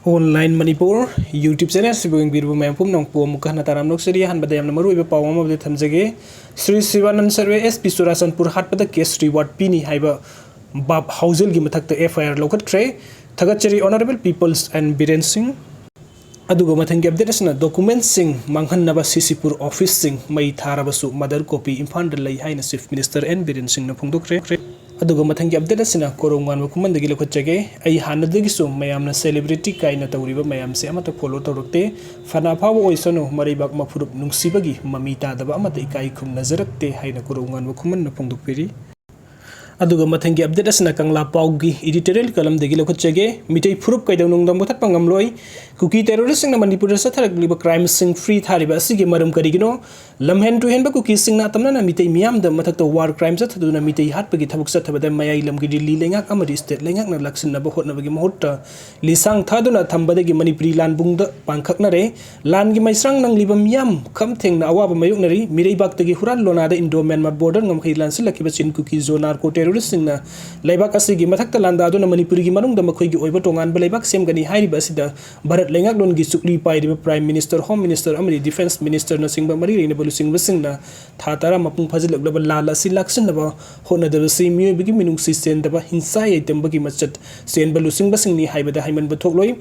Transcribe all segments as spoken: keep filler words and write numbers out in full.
Online Manipur YouTube channel ꯑꯁꯤꯕꯨ ꯌꯦꯡꯕꯤꯔꯤꯕ ꯃꯌꯥꯝ ꯄꯨꯝꯅꯃꯛꯄꯨ ꯑꯃꯨꯛꯀ ꯍꯟꯅ ꯇꯔꯥꯝꯅ ꯑꯣꯛꯆꯔꯤ꯫ ꯑꯍꯥꯟꯕꯗ ꯌꯥꯝꯅ ꯃꯔꯨꯑꯣꯏꯕ ꯄꯥꯎ ꯑꯃꯕꯨꯗꯤ ꯊꯝꯖꯒꯦ꯫ Shri Sivananda survey S P Churachandpur ꯍꯥꯠꯄꯗ cash reward ꯄꯤꯅꯤ ꯍꯥꯏꯕ ꯕꯥꯞ ꯍꯥꯎꯖꯦꯜꯒꯤ ꯃꯊꯛꯇ F I R ꯂꯧꯈꯠꯈ꯭ꯔꯦ꯫ ꯊꯥꯒꯠꯆꯔꯤ Honourable Peoples and ꯕꯤꯔꯦꯟ ꯁꯤꯡ꯫ ꯑꯗꯨꯒ ꯃꯊꯪꯒꯤ update ꯑꯁꯤꯅ documentꯁꯤꯡ ꯃꯥꯡꯍꯟꯅꯕ C C ꯄꯨꯔ officeꯁꯤꯡ ꯃꯩ ꯊꯥꯔꯕꯁꯨ mother copy ꯏꯝꯐꯥꯜꯗ ꯂꯩ ꯍꯥꯏꯅ Chief Minister N ꯕꯤꯔꯦꯟ ꯁꯤꯡꯅ ꯐꯣꯡꯗꯣꯛꯈ꯭ꯔꯦ꯫ ꯑꯗꯨꯒ ꯃꯊꯪꯒꯤ update ꯑꯁꯤꯅ ꯀꯣꯔꯧꯉꯥꯟꯕ ꯈꯨꯃꯟꯗꯒꯤ ꯂꯧꯈꯠꯆꯒꯦ꯫ ꯑꯩ ꯍꯥꯟꯅꯗꯒꯤꯁꯨ ꯃꯌꯥꯝꯅ celebrity ꯀꯥꯏꯅ ꯇꯧꯔꯤꯕ ꯃꯌꯥꯝꯁꯦ ꯑꯃꯠꯇ follow ꯇꯧꯔꯛꯇꯦ꯫ ꯐꯅ ꯑꯐꯥꯎꯕ ꯑꯣꯏꯁꯅꯨ, ꯃꯔꯩꯕꯥꯛ ꯃꯐꯨꯔꯨꯞ ꯅꯨꯡꯁꯤꯕꯒꯤ ꯃꯃꯤ ꯇꯥꯗꯕ ꯑꯃꯠꯇ ꯏꯀꯥꯏ ꯈꯨꯝꯅꯖꯔꯛꯇꯦ ꯍꯥꯏꯅ ꯀꯣꯔꯧꯉꯥꯟꯕ ꯈꯨꯃꯟꯅ ꯐꯣꯡꯗꯣꯛꯄꯤꯔꯤ꯫ ꯑꯗꯨꯒ ꯃꯊꯪꯒꯤ update ꯑꯁꯤꯅ ꯀꯪꯂꯥ ꯄꯥꯎꯒꯤ editorial columnꯗꯒꯤ ꯂꯧꯈꯠꯆꯒꯦ꯫ ꯃꯤꯇꯩ ꯐꯨꯔꯨꯞ ꯀꯩꯗꯧꯅꯨꯡꯗ ꯃꯨꯊꯠꯄ ꯉꯝꯂꯣꯏ꯫ ꯀꯨꯀꯤ terroristꯁꯤꯡꯅ ꯃꯅꯤꯄꯨꯔꯗ ꯆꯠꯊꯔꯛꯂꯤꯕ crimesꯁꯤꯡ free ꯊꯥꯔꯤꯕ ꯑꯁꯤꯒꯤ ꯃꯔꯝ ꯀꯔꯤꯒꯤꯅꯣ? ꯂꯝꯍꯦꯟ ꯇꯨꯍꯦꯟꯕ ꯀꯨꯀꯤꯁꯤꯡꯅ ꯑꯇꯝꯅꯅ ꯃꯤꯇꯩ ꯃꯤꯌꯥꯝꯗ ꯃꯊꯛꯇ war crime ꯆꯠꯊꯗꯨꯅ ꯃꯤꯇꯩ ꯍꯥꯠꯄꯒꯤ ꯊꯕꯛ ꯆꯠꯊꯕꯗ ꯃꯌꯥꯏ ꯂꯝꯒꯤ ꯗꯤꯜꯂꯤ ꯂꯩꯉꯥꯛ ꯑꯃꯗꯤ state ꯂꯩꯉꯥꯛꯅ ꯂꯥꯛꯁꯤꯟꯅꯕ ꯍꯣꯠꯅꯕꯒꯤ ꯃꯍꯨꯠꯇ ꯂꯤꯁꯥꯡ ꯊꯥꯗꯨꯅ ꯊꯝꯕꯗꯒꯤ ꯃꯅꯤꯄꯨꯔꯤ ꯂꯥꯟꯕꯨꯡꯗ ꯄꯥꯡꯈꯛꯅꯔꯦ꯫ ꯂꯥꯟꯒꯤ ꯃꯩꯁ꯭ꯔꯥꯡ ꯅꯪꯂꯤꯕ ꯃꯤꯌꯥꯝ ꯈꯝ ꯊꯦꯡꯅ ꯑꯋꯥꯕ ꯃꯥꯌꯣꯛꯅꯔꯤ꯫ ꯃꯤꯔꯩꯕꯥꯛꯇꯒꯤ ꯍꯨꯔꯥꯟ ꯂꯣꯅꯥꯗ Indo-Myanmar border ꯉꯝꯈꯩ ꯂꯥꯟꯁꯤꯜꯂꯛꯈꯤꯕ ꯆꯤꯟ ꯀꯨꯀꯤ ꯖꯣ narco terroristꯁꯤꯡꯅ ꯂꯩꯕꯥꯛ ꯑꯁꯤꯒꯤ ꯃꯊꯛꯇ ꯂꯥꯟꯗꯥꯗꯨꯅ ꯃꯅꯤꯄꯨꯔꯒꯤ ꯃꯅꯨꯡꯗ ꯃꯈꯣꯏꯒꯤ ꯑꯣꯏꯕ ꯇꯣꯉꯥꯟꯕ ꯂꯩꯕꯥꯛ ꯁꯦꯝꯒꯅꯤ ꯍꯥꯏꯔꯤꯕ ꯑꯁꯤꯗ ꯚꯥꯔꯠ ꯂꯩꯉꯥꯛꯂꯣꯟꯒꯤ ꯆꯨꯛꯂꯤ ꯄꯥꯏꯔꯤꯕ Prime Minister, Home Minister ꯑꯃꯗꯤ Defence Ministerꯅꯆꯤꯡꯕ ꯃꯔꯤ ꯂꯩꯅꯕ ꯂꯨꯆꯤꯡꯕꯁꯤꯡꯅ ꯊꯥ ꯇꯔꯥ ꯃꯄꯨꯡ ꯐꯥꯖꯤꯜꯂꯛꯂꯕ ꯂꯥꯟ ꯑꯁꯤ ꯂꯥꯛꯁꯤꯟꯅꯕ ꯍꯣꯠꯅꯗꯕꯁꯤ ꯃꯤꯑꯣꯏꯕꯒꯤ ꯃꯤꯅꯨꯡꯁꯤ ꯆꯦꯟꯗꯕ, ꯍꯤꯡꯁꯥ ꯌꯥꯏꯇꯝꯕꯒꯤ ꯃꯆꯠ ꯆꯦꯟꯕ ꯂꯨꯆꯤꯡꯕꯁꯤꯡꯅꯤ ꯍꯥꯏꯕꯗ ꯍꯥꯏꯃꯟꯕ ꯊꯣꯛꯂꯣꯏ꯫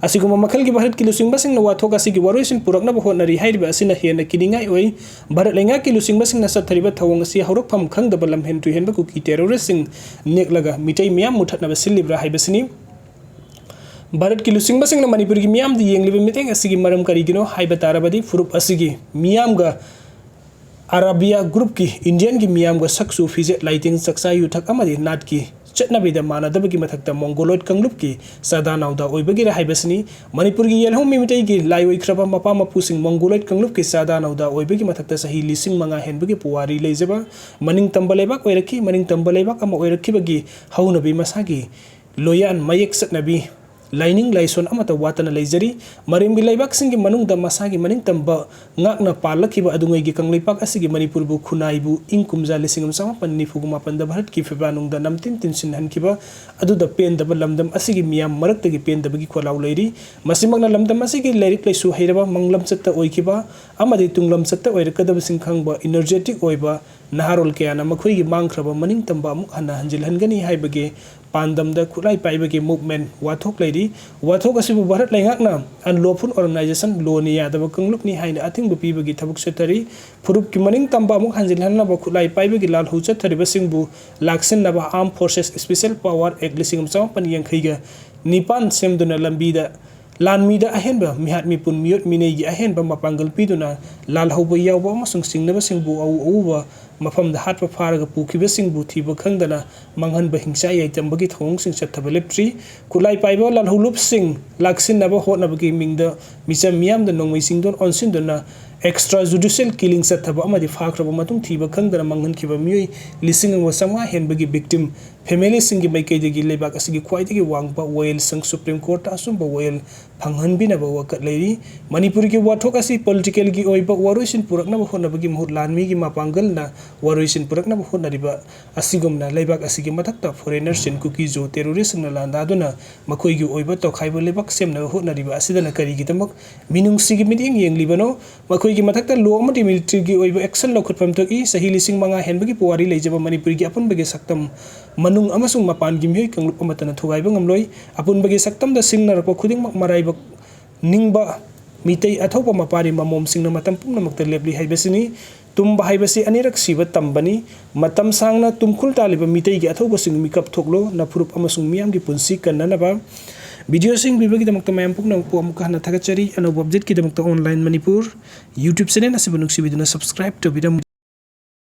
ꯑꯁꯤꯒꯨꯝꯕ ꯃꯈꯜꯒꯤ ꯚꯥꯔꯠꯀꯤ ꯂꯨꯆꯤꯡꯕꯁꯤꯡꯅ ꯋꯥꯊꯣꯛ ꯑꯁꯤꯒꯤ ꯋꯥꯔꯣꯏꯁꯤꯟ ꯄꯨꯔꯛꯅꯕ ꯍꯣꯠꯅꯔꯤ ꯍꯥꯏꯔꯤꯕ ꯑꯁꯤꯅ ꯍꯦꯟꯅ ꯀꯤꯅꯤꯡꯉꯥꯏ ꯑꯣꯏ꯫ ꯚꯥꯔꯠ ꯂꯩꯉꯥꯛꯀꯤ ꯂꯨꯆꯤꯡꯕꯁꯤꯡꯅ ꯆꯠꯊꯔꯤꯕ ꯊꯧꯑꯣꯡ ꯑꯁꯤ ꯍꯧꯔꯛꯐꯝ ꯈꯪꯗꯕ ꯂꯝꯍꯦꯟ ꯇꯨꯍꯦꯟꯕ ꯀꯨꯀꯤ terroristꯁꯤꯡ ꯅꯦꯛꯂꯒ ꯃꯤꯇꯩ ꯃꯤꯌꯥꯝ ꯃꯨꯊꯠꯅꯕ ꯁꯤꯜꯂꯤꯕ꯭ꯔꯥ ꯍꯥꯏꯕꯁꯤꯅꯤ꯫ ꯚꯥꯔꯠꯀꯤ ꯂꯨꯆꯤꯡꯕꯁꯤꯡꯅ ꯃꯅꯤꯄꯨꯔꯒꯤ ꯃꯤꯌꯥꯝꯗ ꯌꯦꯡꯂꯤꯕ ꯃꯤꯠꯌꯦꯡ ꯑꯁꯤꯒꯤ ꯃꯔꯝ ꯀꯔꯤꯒꯤꯅꯣ ꯍꯥꯏꯕ ꯇꯥꯔꯕꯗꯤ, ꯐꯨꯔꯨꯞ ꯑꯁꯤꯒꯤ ꯃꯤꯌꯥꯝꯒ ꯑꯔꯥꯕꯤꯌꯥ group ꯀꯤ Indian ꯒꯤ ꯃꯤꯌꯥꯝꯒ ꯁꯛꯆꯨ ꯐꯤꯖꯦꯠ ꯂꯩꯇꯦꯡ ꯆꯥꯛꯆꯥ ꯌꯨꯊꯛ ꯑꯃꯗꯤ ꯅꯥꯠꯀꯤ ꯆꯠꯅꯕꯤꯗ ꯃꯥꯟꯅꯗꯕꯒꯤ ꯃꯊꯛꯇ Mongoloid ꯀꯥꯡꯂꯨꯞꯀꯤ ꯆꯥꯗꯥ ꯅꯥꯎꯗꯥ ꯑꯣꯏꯕꯒꯤꯔ ꯍꯥꯏꯕꯁꯤꯅꯤ꯫ ꯃꯅꯤꯄꯨꯔꯒꯤ ꯌꯦꯜꯍꯧꯃꯤ ꯃꯤꯇꯩꯒꯤ ꯂꯥꯏ ꯑꯣꯏꯈ꯭ꯔꯕ ꯃꯄꯥ ꯃꯄꯨꯁꯤꯡ Mongoloid ꯀꯥꯡꯂꯨꯞꯀꯤ ꯆꯥꯗꯥ ꯅꯥꯎꯗꯥ ꯑꯣꯏꯕꯒꯤ ꯃꯊꯛꯇ ꯆꯍꯤ ꯂꯤꯁꯤꯡ ꯃꯉꯥ ꯍꯦꯟꯕꯒꯤ ꯄꯨꯋꯥꯔꯤ ꯂꯩꯖꯕ ꯃꯅꯤꯡ ꯇꯝꯕ ꯂꯩꯕꯥꯛ ꯑꯣꯏꯔꯛꯈꯤ꯫ ꯃꯅꯤꯡ ꯇꯝꯕ ꯂꯩꯕꯥꯛ ꯑꯃ ꯑꯣꯏꯔꯛꯈꯤꯕꯒꯤ ꯍꯧꯅꯕꯤ ꯃꯁꯥꯒꯤ ꯂꯣꯌꯥꯟ ꯃꯌꯦꯛ ꯆꯠꯅꯕꯤ ꯂꯥꯏꯅꯤꯡ ꯂꯥꯏꯁꯣꯟ ꯑꯃꯠꯇ ꯋꯥꯠꯇꯅ ꯂꯩꯖꯔꯤ꯫ ꯃꯔꯦꯝꯒꯤ ꯂꯩꯕꯥꯛꯁꯤꯡꯒꯤ ꯃꯅꯨꯡꯗ ꯃꯁꯥꯒꯤ ꯃꯅꯤꯡ ꯇꯝꯕ ꯉꯥꯛꯅ ꯄꯥꯜꯂꯛꯈꯤꯕ ꯑꯗꯨꯉꯩꯒꯤ ꯀꯪꯂꯩꯄꯥꯛ ꯑꯁꯤꯒꯤ ꯃꯅꯤꯄꯨꯔꯕꯨ ꯈꯨꯟꯅꯥꯏꯕꯨ ꯏꯪ ꯀꯨꯝꯖꯥ ꯂꯤꯁꯤꯡ ꯑꯃ ꯆꯃꯥꯄꯟ ꯅꯤꯐꯨ ꯃꯥꯄꯟꯗ ꯚꯥꯔꯠꯀꯤ ꯐꯤꯕꯥꯅꯨꯡꯗ ꯅꯝꯇꯤꯟ ꯇꯤꯟꯁꯤꯟꯍꯟꯈꯤꯕ ꯑꯗꯨꯗ ꯄꯦꯟꯗꯕ ꯂꯝꯗꯝ ꯑꯁꯤꯒꯤ ꯃꯤꯌꯥꯝ ꯃꯔꯛꯇꯒꯤ ꯄꯦꯟꯗꯕꯒꯤ ꯈꯣꯜꯂꯥꯎ ꯂꯩꯔꯤ꯫ ꯃꯁꯤꯃꯛꯅ ꯂꯝꯗꯝ ꯑꯁꯤꯒꯤ ꯂꯥꯏꯔꯤꯛ ꯂꯥꯏꯁꯨ ꯍꯩꯔꯕ, ꯃꯪꯂꯝꯆꯠꯇ ꯑꯣꯏꯈꯤꯕ ꯑꯃꯗꯤ ꯇꯨꯡꯂꯝꯆꯠꯇ ꯑꯣꯏꯔꯛꯀꯗꯕꯁꯤꯡ ꯈꯪꯕ, energetic ꯑꯣꯏꯕ ꯅꯍꯥꯔꯣꯜ ꯀꯌꯥꯅ ꯃꯈꯣꯏꯒꯤ ꯃꯥꯡꯈ꯭ꯔꯕ ꯃꯅꯤꯡ ꯇꯝꯕ ꯑꯃꯨꯛ ꯍꯟꯅ ꯍꯟꯖꯤꯜꯍꯟꯒꯅꯤ ꯍꯥꯏꯕꯒꯤ ꯄꯥꯟꯗꯝꯗ ꯈꯨꯠꯂꯥꯏ ꯄꯥꯏꯕꯒꯤ movement ꯋꯥꯊꯣꯛ ꯂꯩꯔꯤ꯫ ꯋꯥꯊꯣꯛ ꯑꯁꯤꯕꯨ ꯚꯥꯔꯠ ꯂꯩꯉꯥꯛꯅ unlawful organization, ꯂꯣꯅ ꯌꯥꯗꯕ ꯀꯥꯡꯂꯨꯞꯅꯤ ꯍꯥꯏꯅ ꯑꯊꯤꯡꯕ ꯄꯤꯕꯒꯤ ꯊꯕꯛ ꯆꯠꯊꯔꯤ꯫ ꯐꯨꯔꯨꯞꯀꯤ ꯃꯅꯤꯡ ꯇꯝꯕ ꯑꯃꯨꯛ ꯍꯟꯖꯤꯜꯍꯟꯅꯕ ꯈꯨꯠꯂꯥꯏ ꯄꯥꯏꯕꯒꯤ ꯂꯥꯜꯍꯧ ꯆꯠꯊꯔꯤꯕꯁꯤꯡꯕꯨ ꯂꯥꯛꯁꯤꯟꯅꯕ Armed Forces Special Power Act ꯂꯤꯁꯤꯡ ꯑꯃ ꯆꯃꯥꯄꯟ ꯌꯥꯡꯈꯩꯒ ꯅꯤꯄꯥꯟ ꯁꯦꯝꯗꯨꯅ ꯂꯝꯕꯤꯗ ꯂꯥꯟꯃꯤꯗ ꯑꯍꯦꯟꯕ ꯃꯤꯍꯥꯠ ꯃꯤꯄꯨꯟ ꯃꯤꯑꯣꯠ ꯃꯤꯅꯩꯒꯤ ꯑꯍꯦꯟꯕ ꯃꯄꯥꯡꯒꯜ ꯄꯤꯗꯨꯅ ꯂꯥꯜꯍꯧꯕ ꯌꯥꯎꯕ ꯑꯃꯁꯨꯡ ꯆꯤꯡꯅꯕꯁꯤꯡꯕꯨ ꯑꯎ ꯑꯎꯕ ꯃꯐꯝꯗ ꯍꯥꯠꯄ ꯐꯥꯔꯒ ꯄꯨꯈꯤꯕꯁꯤꯡꯕꯨ ꯊꯤꯕ ꯈꯪꯗꯅ ꯃꯥꯡꯍꯟꯕ ꯍꯤꯡꯁꯥ ꯌꯥꯏꯇꯝꯕꯒꯤ ꯊꯧꯑꯣꯡꯁꯤꯡ ꯆꯠꯊꯕ ꯂꯦꯞꯇ꯭ꯔꯤ꯫ ꯈꯨꯠꯂꯥꯏ ꯄꯥꯏꯕ ꯂꯥꯜꯍꯧꯂꯨꯞꯁꯤꯡ ꯂꯥꯛꯁꯤꯟꯅꯕ ꯍꯣꯠꯅꯕꯒꯤ ꯃꯤꯡꯗ ꯃꯤꯆꯝ ꯃꯤꯌꯥꯝꯗ ꯅꯣꯡꯃꯩ ꯆꯤꯡꯗꯣꯟ ꯑꯣꯟꯁꯤꯟꯗꯨꯅ extra judicial killing ꯆꯠꯊꯕ ꯑꯃꯗꯤ ꯐꯥꯈ꯭ꯔꯕ ꯃꯇꯨꯡ ꯊꯤꯕ ꯈꯪꯗꯅ ꯃꯥꯡꯍꯟꯈꯤꯕ ꯃꯤꯑꯣꯏ ꯂꯤꯁꯤꯡ ꯑꯃ ꯆꯥꯝꯃꯉꯥ ꯍꯦꯟꯕꯒꯤ victim family ꯁꯤꯡꯒꯤ ꯃꯥꯏꯀꯩꯗꯒꯤ ꯂꯩꯕꯥꯛ ꯑꯁꯤꯒꯤ ꯈ꯭ꯋꯥꯏꯗꯒꯤ ꯋꯥꯡꯕ ꯋꯥꯌꯦꯜꯁꯪ Supreme Court ꯇ ꯑꯆꯨꯝꯕ ꯋꯥꯌꯦꯜ ꯐꯪꯍꯟꯕꯤꯅꯕ ꯋꯥꯀꯠ ꯂꯩꯔꯤ꯫ ꯃꯅꯤꯄꯨꯔꯒꯤ ꯋꯥꯊꯣꯛ ꯑꯁꯤ political ꯒꯤ ꯑꯣꯏꯕ ꯋꯥꯔꯣꯏꯁꯤꯟ ꯄꯨꯔꯛꯅꯕ ꯍꯣꯠꯅꯕꯒꯤ ꯃꯍꯨꯠ ꯂꯥꯟꯃꯤꯒꯤ ꯃꯄꯥꯡꯒꯜꯅ ꯋꯥꯔꯣꯏꯁꯤꯟ ꯄꯨꯔꯛꯅꯕ ꯍꯣꯠꯅꯔꯤꯕ ꯑꯁꯤꯒꯨꯝꯅ ꯂꯩꯕꯥꯛ ꯑꯁꯤꯒꯤ ꯃꯊꯛꯇ foreigner ꯁꯤꯡ ꯀꯨꯀꯤ ꯖꯣ terrorist ꯁꯤꯡꯅ ꯂꯥꯟꯗꯥꯗꯨꯅ ꯃꯈꯣꯏꯒꯤ ꯑꯣꯏꯕ ꯇꯣꯈꯥꯏꯕ ꯂꯩꯕꯥꯛ ꯁꯦꯝꯅꯕ ꯍꯣꯠꯅꯔꯤꯕ ꯑꯁꯤꯗꯅ ꯀꯔꯤꯒꯤꯗꯃꯛ ꯃꯤꯅꯨꯡꯁꯤꯒꯤ ꯃꯤꯠꯌꯦꯡ ꯌꯦꯡꯂꯤꯕꯅꯣ? ꯃꯈꯣꯏꯒꯤ ꯃꯊꯛꯇ law ꯑꯃꯗꯤ military ꯒꯤ ꯑꯣꯏꯕ action ꯂꯧꯈꯠꯐꯝ ꯊꯣꯛꯏ꯫ ꯆꯍꯤ ꯂꯤꯁꯤꯡ ꯃꯉꯥ ꯍꯦꯟꯕꯒꯤ ꯄꯨꯋꯥꯔꯤ ꯂꯩꯖꯕ ꯃꯅꯤꯄꯨꯔꯒꯤ ꯑꯄꯨꯟꯕꯒꯤ ꯁꯛꯇꯝ ꯃꯅꯨꯡ ꯑꯃꯁꯨꯡ ꯃꯄꯥꯟꯒꯤ ꯃꯤꯑꯣꯏ ꯀꯥꯡꯂꯨꯞ ꯑꯃꯠꯇꯅ ꯊꯨꯒꯥꯏꯕ ꯉꯝꯂꯣꯏ꯫ ꯑꯄꯨꯟꯕꯒꯤ ꯁꯛꯇꯝꯗ ꯁꯤꯡꯅꯔꯛꯄ ꯈꯨꯗꯤꯡꯃꯛ ꯃꯔꯥꯏꯕꯛ ꯅꯤꯡꯕ ꯃꯤꯇꯩ ꯑꯊꯧꯕ ꯃꯄꯥꯔꯤ ꯃꯃꯣꯝꯁꯤꯡꯅ ꯃꯇꯝ ꯄꯨꯝꯅꯃꯛꯇ ꯂꯦꯞꯂꯤ ꯍꯥꯏꯕꯁꯤꯅꯤ꯫ ꯇꯨꯝꯕ ꯍꯥꯏꯕꯁꯤ ꯑꯅꯤꯔꯛ ꯁꯤꯕ ꯇꯝꯕꯅꯤ꯫ ꯃꯇꯝ ꯁꯥꯡꯅ ꯇꯨꯝꯈꯨꯜ ꯇꯥꯜꯂꯤꯕ ꯃꯤꯇꯩꯒꯤ ꯑꯊꯧꯕꯁꯤꯡ ꯃꯤꯀꯞ ꯊꯣꯛꯂꯣ, ꯅꯐꯨꯔꯨꯞ ꯑꯃꯁꯨꯡ ꯃꯤꯌꯥꯝꯒꯤ ꯄꯨꯟꯁꯤ ꯀꯟꯅꯅꯕ꯫ Video ꯁꯤꯡ ꯄꯤꯕꯒꯤꯗꯃꯛꯇ ꯃꯌꯥꯝ ꯄꯨꯝꯅꯃꯛꯄꯨ ꯑꯃꯨꯛꯀ ꯍꯟꯅ ꯊꯥꯒꯠꯆꯔꯤ꯫ ꯑꯅꯧꯕ update ꯀꯤꯗꯃꯛꯇ Online Manipur YouTube channel ꯑꯁꯤꯕꯨ ꯅꯨꯡꯁꯤꯕꯤꯗꯨꯅ subscribe ꯇꯧꯕꯤꯔꯝꯃꯨ꯫